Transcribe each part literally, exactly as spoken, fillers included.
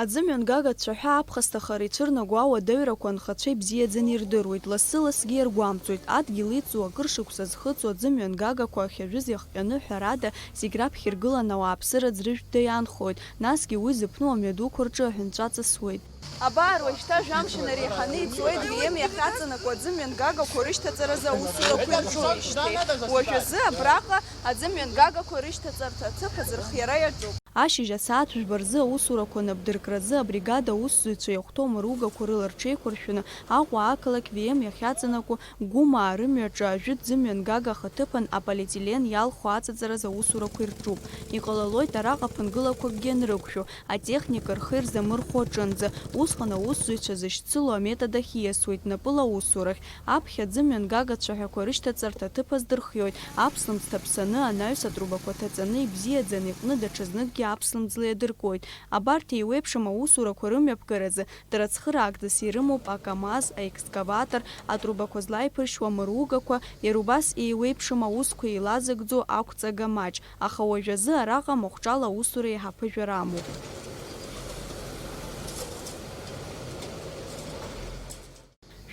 Аӡымҩангага цәаҳәа аԥхасҭахара ицәырнаго ауадаҩрақәа анхацәа ибзиаӡаны ирдыруеит, лассы-лассгьы иаргәамҵуеит. Адгьыл иҵоу, акыр шықәса зхыҵуа аӡымҩангагақәа ахьажәыз иахҟьаны, ҳәарада, зегь раԥхьа иргыланы ауааԥсыра ӡрыжәтәда иаанхоит, насгьы уи зыԥну амҩадуқәа рҿы аҳәынҵәа ҵысуеит. Абар, уажәшьҭа жәамш инареиҳаны ицоит В М иахьаҵанакуа аӡымҩангагақәа рышьҭаҵаразы аусурақәа ирҿуижьҭеи. Уажәазы абраҟа аӡымҩангагақәа рышьҭаҵарҭа аҭыԥ азырхиара иаҿуп. Ашьыжь асааҭ жәба рзы аусурақәа анапдыркразы абригада аусзуҩцәа иахәҭоу амыругақәа рыла рҽеиқәыршәаны Аҟәа ақалақь В М иахьаҵанакуа Гәымаа рымҩаҿы ажәытә ӡымҩангага ахаҭыԥан аполиетилен иалху аҵаҵараз аусурақәа ирҿуп. Иҟалалоит араҟа ԥынгылақәакгьы анрықәшәо, атехника рхы ирзамырхәо аҿынӡа. Усҟан аусзуҩцәа зышьцыло аметод ахь ииасуеит напыла аусурахь. Аԥхьа аӡымҩангага ацәаҳәақәа рышьҭаҵарҭа аҭыԥ аздырхиоит, аԥслымӡ ҭаԥсаны, анаҩс атрубақәа ҭаҵаны, ибзиаӡаны иҟәны даҽазныкгьы аԥслымӡла иадыркуеит. Абарҭ еиуеиԥшым аусурақәа рымҩаԥгаразы дара цхыраагӡас ирымоуп акамаз, аекскаватор, атрубақәа злаиԥыршьуа амыругақәа, иара убас еиуеиԥшым аусқәа еилазыгӡо ақәҵага маҷ, аха уажәазы араҟа махәҿала аусура еиҳа ԥыжәара амоуп.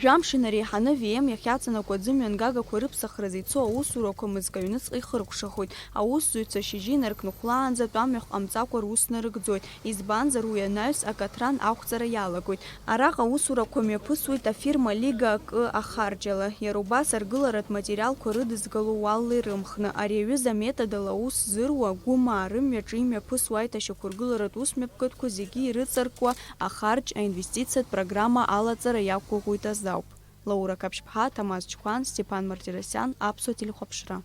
Жәамш инареиҳаны В М иахьаҵанакуа аӡымҩангагақәа рыԥсахразы ицо аусурақәа мызкы аҩныҵҟа ихыркәшахоит. Аусзуҩцәа шьыжьы инаркны хәлаанӡа тәамҩахә ҟамҵакәа рус нарыгӡоит, избанзар, уи анаҩс акаҭран ақәҵара иалагоит. Араҟа аусурақәа мҩаԥысуеит афирма Лига акы ахарџьала, иара убас аргыларатә материалқәа рыдызгало уалла ирымхны. Ари аҩыза аметодала аус зыруа, Гәымаа рымҩаҿы имҩаԥысуа аиҭашьақәыргыларатә усмҩаԥгатәқәа зегьы ирыҵаркуа ахарџь аинвестициатә программа алаҵара иақәгәыӷуеит азы ауп. Лаура Қаԥшьԥҳа, Ҭамаз Чқәан, Стеԥан Мартиросиан, Аԥсуа телехәаԥшра.